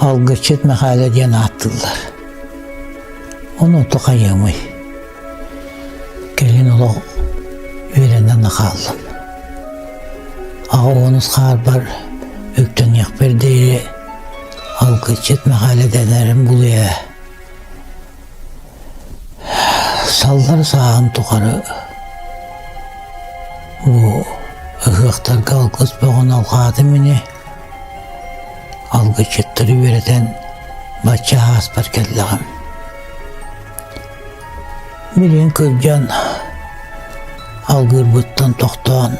Алгысчыт Мэхээлэ диэн ааттыыллар. Ону ото хайыамый? Кэлин олох үөрэнэн хааллым. Аҕа уонус хаарбар үктэниэхпэр диэри Алгысчыт Мэхээлэ дэнэрим булуйа. Саллар сааһым тухары бу ыһыахтарга алгыс бөҕөнү алҕаатым ини, алгысчыттары үөрэтэн бачча ааспар кэллэҕим. Билигин кырдьан алгыырбыттан тохтоон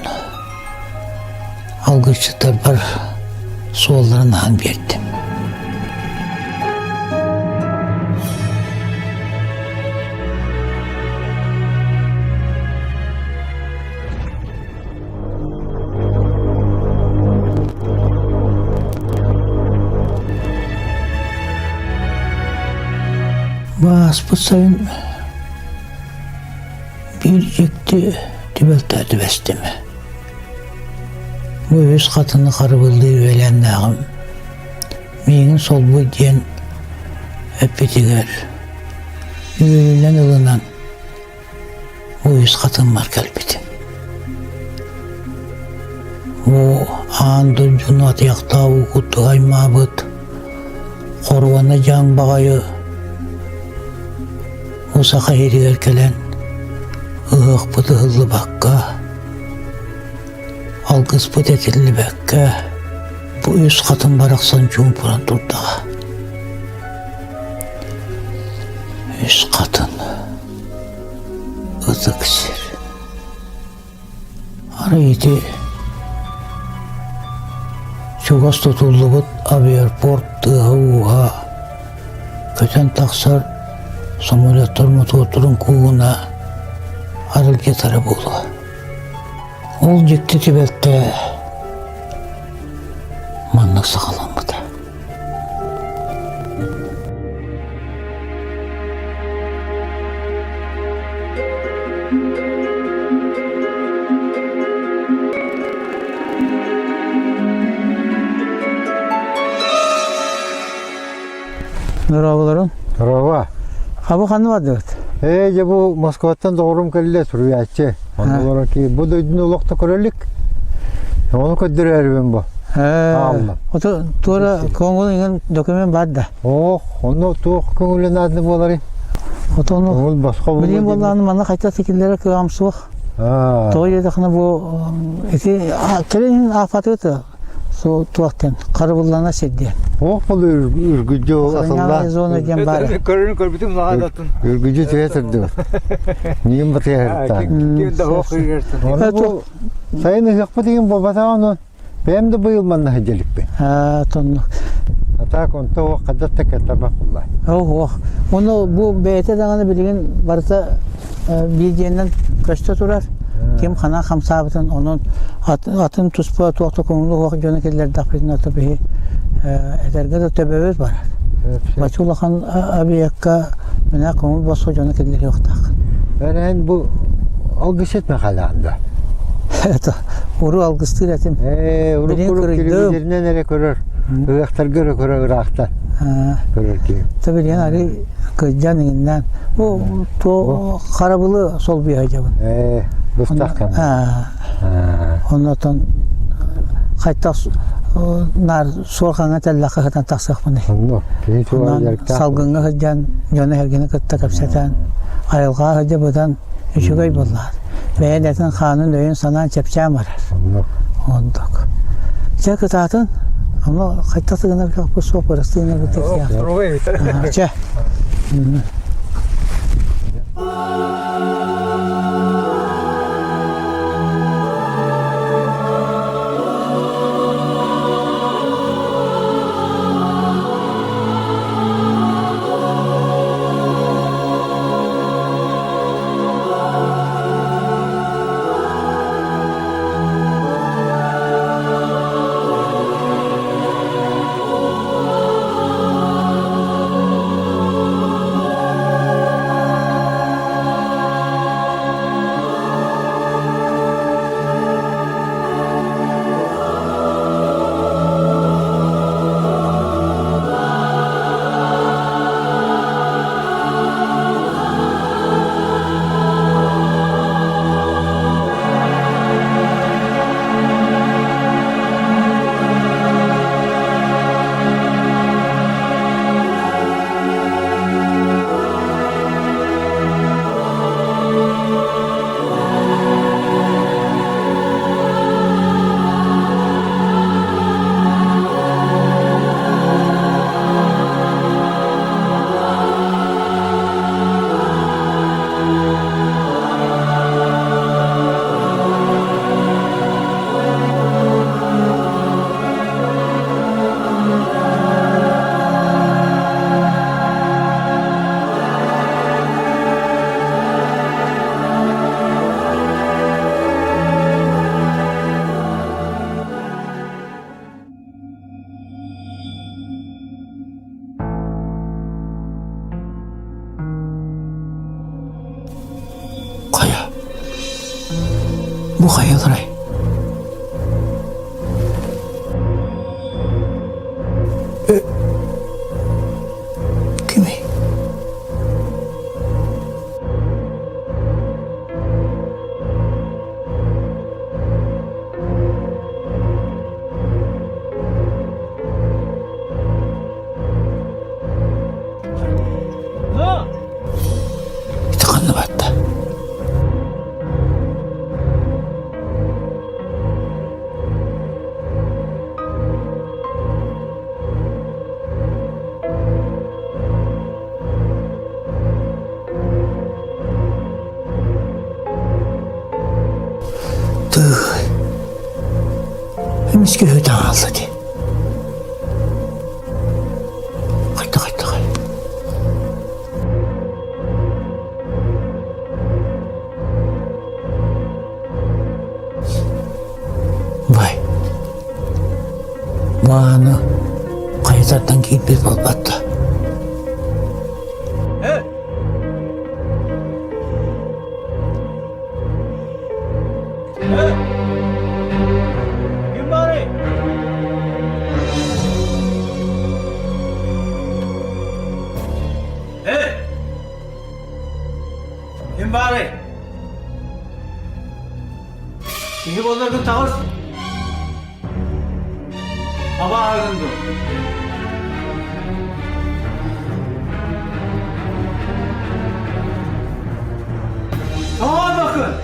алгысчыттарбар суолларын аһан биэрдим. Бааспыт сайын биир дьикти түбэлтэ түбэстим. Бу үс хатыны харыбыллыы үөлээннээҕим миигин солбуй диэн эппитигэр үөрүүнэн ылынан бу үс хатыммар кэлбитим. Бу аан дойдуну атыйахтаах уу курдук аймаабыт хоруона дьаҥ баҕайы бу саха иһигэр кэлэн ыһыахпыт ыһыллыбакка, алгыспыт этиллибэккэ бу үс хатын барахсан чуумпуран турдаҕа. Үс хатын ытык сир. Арай ити чугас тутуллубут авиапорт тыаһа-ууһа көтөн тахсар самолеттар мотуордарын куугуна арылдьытара буолуо. Ол дьикти түбэлтэ маннык саҕаламмыта. Здорово. Здорово. Хабы ханны бардыбыт? Ээ, дьэ бу Москваттан доҕорум кэллэ суруйааччы. Онно бу дойдуну олохто көрөлүк. Ону көрдөрөөрүбүн бу. Аалла. Ото туора көҥүл иҥэн документ бар да. Ох, онно туох көҥүлэ нааданы буоларый? Отону Көҥүл босхо буолуо билигин диэн. буоллаҕына манна хайта тикиллэрэ кыаҕым суох. Аа. Тоҕо диэтэххинэ бу ити кэлин ааппатыыта туох диэн харыбыллана сир диэн. Ох бұл үргүдьү Охраняемая зона диэн баар. Көрүн көрбүтүм наадатын. Үргүдьү түһэ сырдыбыт. Ньиим батыһарыттаан. Ким да хоох Оны бу сайын ыһыахпыт игин буолбатаҕа онон бэйэм да быйыл манна сылдьаликпин. Аа тонно. А так онто ох хадат да кэтаба булла. Ох, Ону бу бэйэтэ даҕаны билигин барыта биир көстө турар. Ким ханан хамсаабытын онон атын туспа туох да көҥүлү суох дьону киллэрдэхпитинэ то биһи этэргэ да төбөбүт барар. Бачча улахан объекка мына көҥүл босхо дьону киллэриэхтээх. Бэрэн бу алгысыт махалаан да. Это уру алгыстыыр этим. Ээ, уру куру телевизорынан эрэ көрөр. Ыһыахтарга эрэ көрөр ыраахта. Көрөр киһи. Табилиэн ары кыдьан иҥиннээн бу то харабылы солбуйа сылдьабын. Ээ, быстах кэм. Оннотон хайтах наар суол хаҥа тэллэххэ сытан тахсыахпыный. Онно киһи туох дьарыктаах. Салгыҥҥа сылдьан дьону эргини кытта кэпсэтэн айылҕаҕа сылдьабытан үчүгэй буоллаҕа. Бэйэн этин хаанын өйүн санаан чэпчээн барар. Оннук. Оннук. Чэ кытаатын ону хайдах гынар кыахпыт суох бырастыы гынарбыт Чэ. Бу хайаларай? Кимий? Ити ханна батта? Тыый, эмискэ үһүтэ хаалла дии. Хайдах хайдах Бай, мааны хайататтан киирбит буолбатта. Ким баарый? Эй! Ким баарый? Киһи буолларгын таҕыс. Абааһыгын дуо? Тоҕо бакын?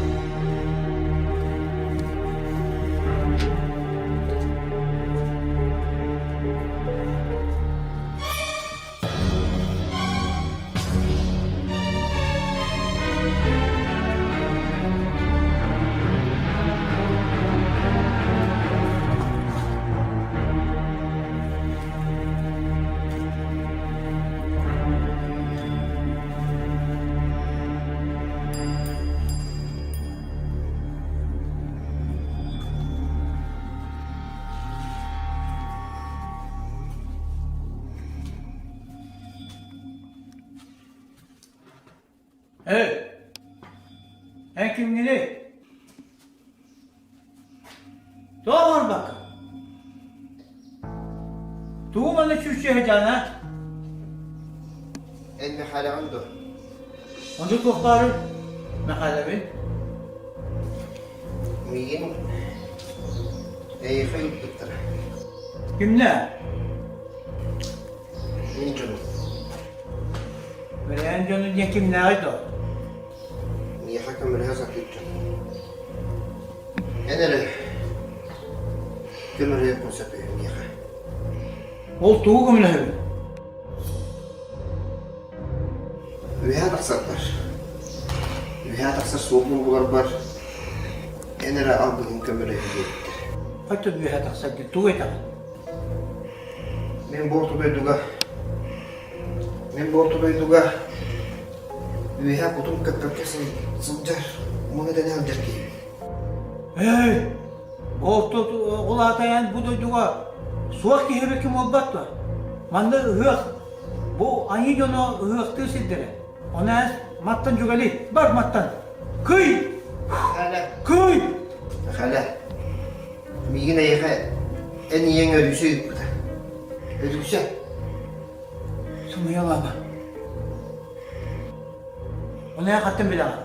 Эй! Эн кимҥиний? Тоҕо оҥорбоккун? Тугу манна чүүччэһэ дьаана? Эн Мэхээлэҕин дуо? Онно туох баарый? Мэхээлэбин. Миигин эйиэхэ ыыппыттара. Кимнэ? Мин дьонум. Бэрээн дьону диэн кимнээҕий дуо? Миэхэ көмөлөһө сатыыр дьон. Эн эрэ көмөлөһүөххүн сөп үһү миэхэ. Ол тугу көмөлөһөбүн? Үөһээ тахсарбар, үөһээ тахсар суолбун буларбар эн эрэ алгыһын көмөлөһүү диэбиттэр. Хачча үөһээ тахсар диэн тугу этэҕин? Мин бу орто дойдуга, мин бу орто дойдуга үөһээ кутум көппөккө сылдьар, муҥа тэнэ сылдьар киһибин. Эй, орто ол аата бу дойдуга суох киһи ким буолбат дуо? Манна ыһыах Бу айыы дьоно ыһыахтыыр сирдэрэ. Ону ээс маттан дьүгэлий, бар маттан. Кый! Мэхээлэ. Кый! Мэхээлэ, миигин эйиэхэ эн ийэҥ Өрүүсэ ыыппыта. Өрүүсэ. Сымыйалаама. Ону эн хаттан билэҕин?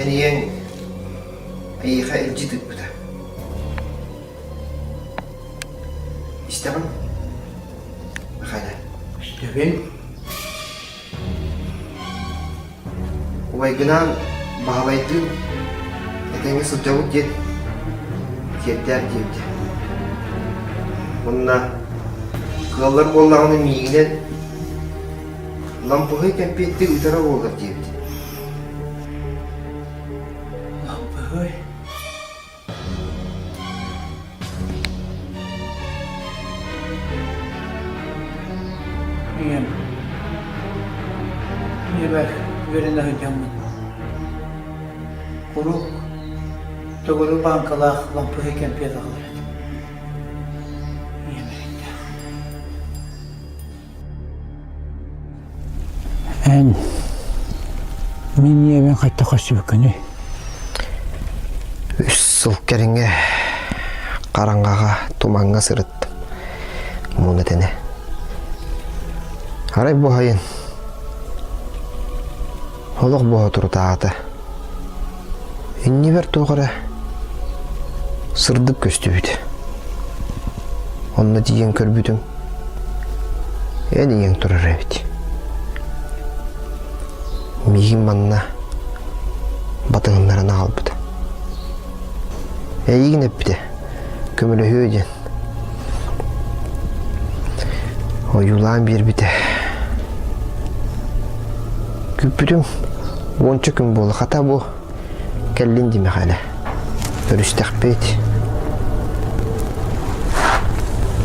Эн ийэҥ эйиэхэ илдьит ыыппыта. Истэҕин, Мэхээлэ? Истэбин. Убайгынаан Баһылайдыын этэҥҥэ сылдьабыт диэн тиэрдээр диэбитэ. Уонна кыаллар буоллаҕына миигинэн лампыһый кэмпиэтти ыытара буоллар диэбит. Лампыһый? Ийэм, ийэбэр үөрэнэ сылдьаммын куруук төгүрүк бааҥкалаах лампыһый кэмпиэт аҕалар этим. Ийэм эрэйдээх. Эн. Мин ийэбин хайта көрсүбүккүнүй? Үс сыл кэриҥэ хараҥаҕа, тумаҥҥа сырыттым. Муна тэнэ. Арай бу сайын олох боотурутаата. Иннибэр туох эрэ сырдык көстүбүт. Онно тиийэн көрбүтүм, эн ийэҥ турар эбит. Миигин манна батыһыннаран аҕалбыта. Эйигин эппитэ, көмөлөһүө диэн. Ойуулаан биэрбитэ. Күүппүтүм уонча күн буола хата бу кэллин дии Мэхээлэ. Көрүстэхпит.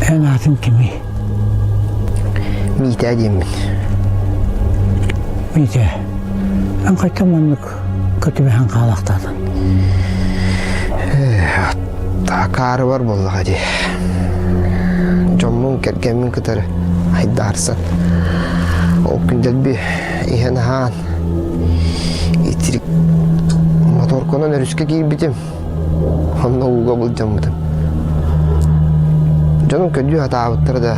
Эн аатыҥ кимий? Миитээ диэммин. Миитээ, эн хайтан маннык көтүбэһэн хаалахтаатыҥ? Акаарыбар буоллаҕа дии. Дьоммун, кэргэммин кытары айдаарсан. Ол күн дэлби иһэн-аһаан итирик моторканан өрүскэ киирбитим. Онно ууга былдьаммытым. Дьонум көрдүү сатаабыттара да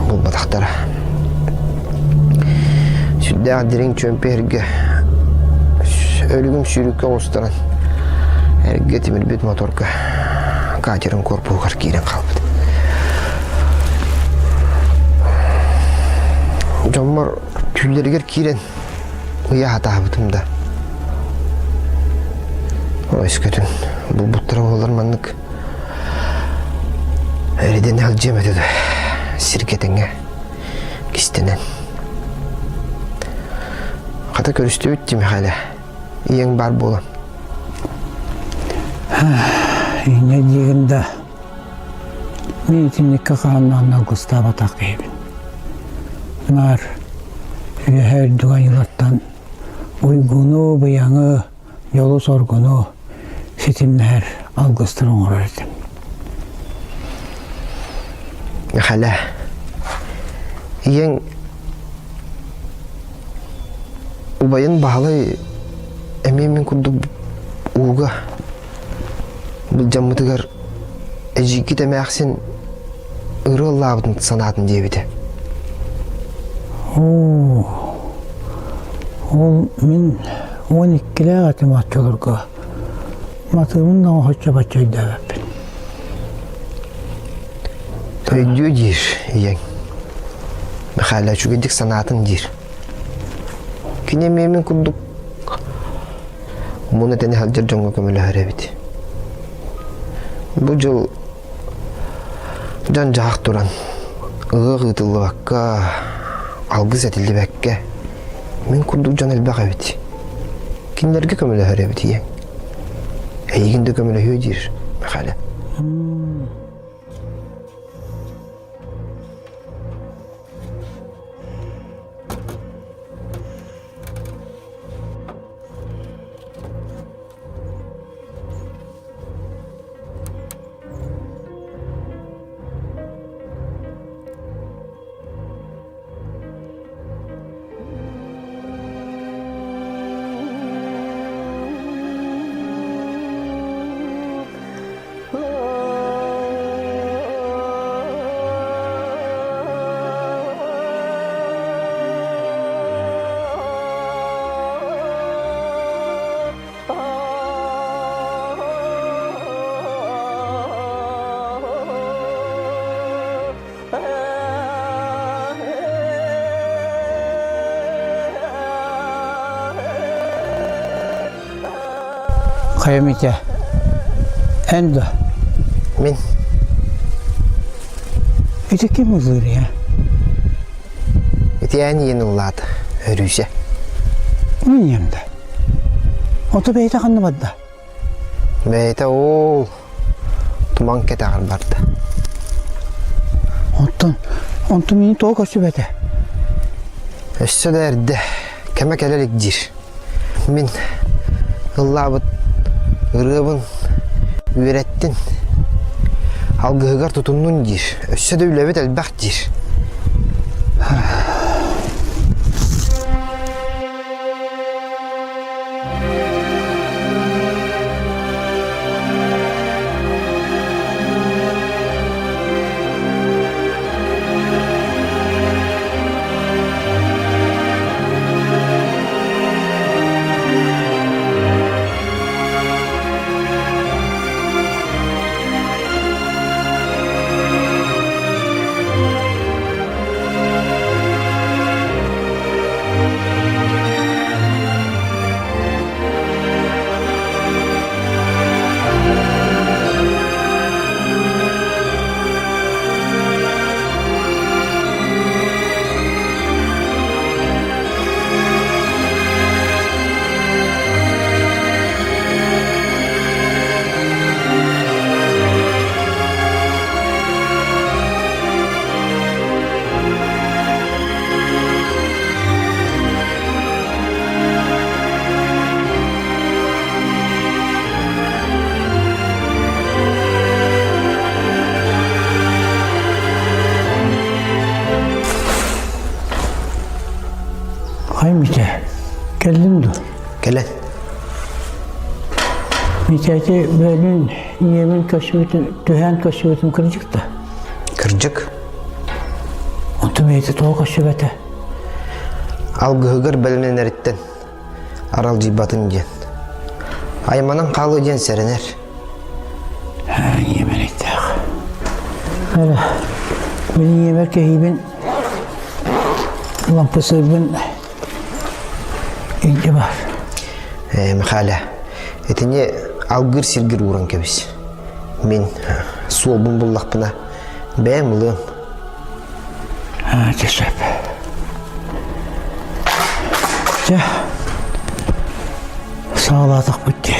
булбатахтара. Сүрдээх дириҥ чүөмпэ иһиргэ өлүгүм сүүрүккэ оҕустаран эргэ тимирбит моторга катерын корпуһугар киирэн хаалбыт. Дьоммор түүллэригэр киирэн ыйа сатаабытым да өскөтүн булбуттара буоллар маннык эрэдэн сылдьыам этэ да сиргэ тэҥҥэ кистэнэн хата көрүстүбүт дии Михаила ийэҥ баар буолан Инньэ диигин да Мин итинниккэ хааннаан алгыстаабатах киһибин. Наар үөһэ үрдүк айыылартан уйгуну, быйаҥы, дьолу-соргуну ситимнэһэр алгыстары оҥорор этим. Мэхээлэ, ийэҥ убайын Баһылай эмиэ мин курдук ууга Былдьаммытыгар эдьиийгит эмээхсин ырыа ыллаабытын санаатын диэбитэ. Оо, ол мин 12-лээх этим оччолорго. Матыыбын да оҥоһуччу-бачча өйдөөбөппүн. Өйдүө диир ийэҥ. Михаил үчүгэйдик санаатын диир. Кини эмиэ мин курдук Муна тэнэ сылдьар дьоҥҥо көмөлөһөр эбит. Бу дьыл дьон-дьаһах туран, ыһыах ыытыллыбакка, алгыс этиллибэккэ, мин курдук дьон элбэх эбит. Кинилэргэ көмөлөһөр эбит ийэҥ. Эйигин да көмөлөһүө диир Мэхээлэ. Хайа Митя, эн да? Мин. Ити ким ыллыыр я? Ити эн ийэн ыллаата, Өрүүсэ. Мин ийэм да. Ото бэйэтэ ханна барда? Бэйэтэ ол туман кэтэҕэр барда. Онтон, онтон мини тоҕо көрсүбэтэ? Өссө да эрдэ, кэмэ кэлэ илик диир. Мин ыллаабыт ырыабын үөрэттин, алгыһыгар тутуннун диир. Өссө да үлэбит элбэх диир. Кэлэн. Митяти бөлүн ийэбин көрсүбүтүн, түһээн көрсүбүтүм кырдьык да? Кырдьык. Онтум бэйэтэ тоҕо көрсүбэтэ? Алгыһыгар бэлэмнэнэриттэн аралдьыйбатын диэн. Айманан хаалыа диэн сэрэнэр. Ийэм эрэйдээх. Эрэ, мин ийэбэр кэһиибин лампысыырбын илдьэ бар. Ээ, Михаля, итини алгыыр сиргир ууран кэбис. Мин суолбун буллахпына, бэйэм ылыам. Аа, дьэ сөп. Дьэ, саҕалаатахпыт дии.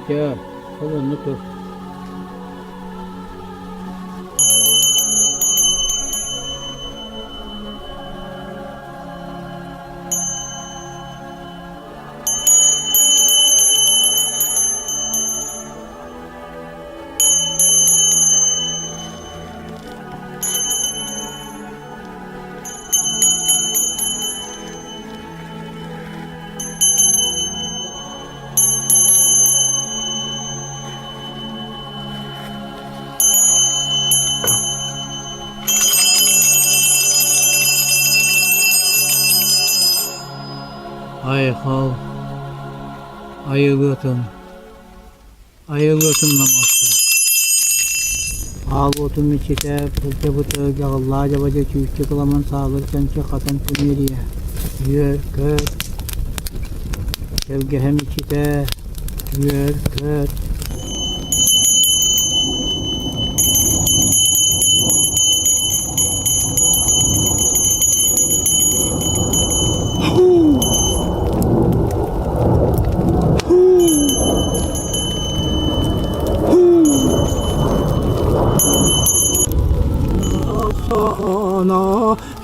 Дьэ, ол онно тур. Айхал, айылыатын, айылыатын намаста. Аал уотун мичитэ, кырдьабыты, дьаҕыллаа дьабадьа чүүччү кыламан саалыр чанчы хатан тимириэ, үөр-көт, тэлгэһэ мичитэ, үөр-көт.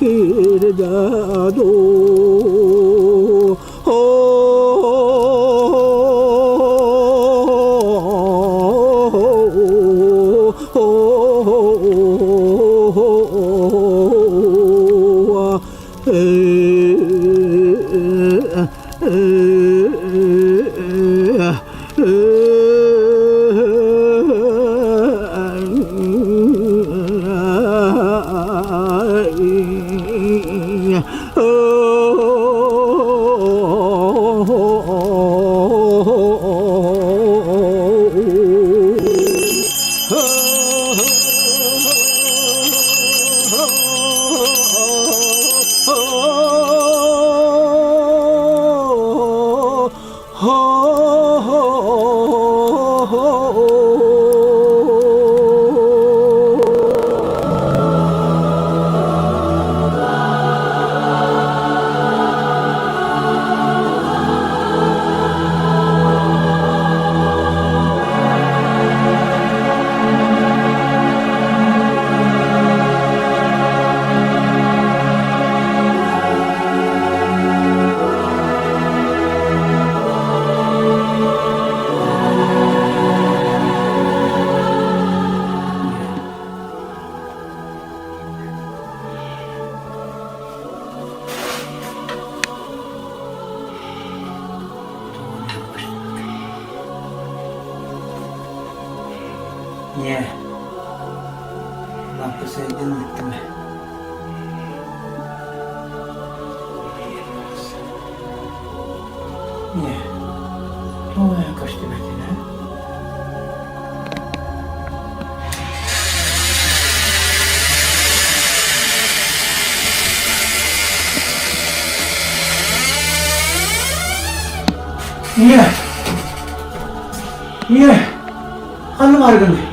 Киирдэ дуу Ийээ, лааппы сыайдын ыыттым ээ. Ийээ, тоҕо эрэ көстүбэтин ээ? Ийээ! Ийээ! Ханна бааргыный?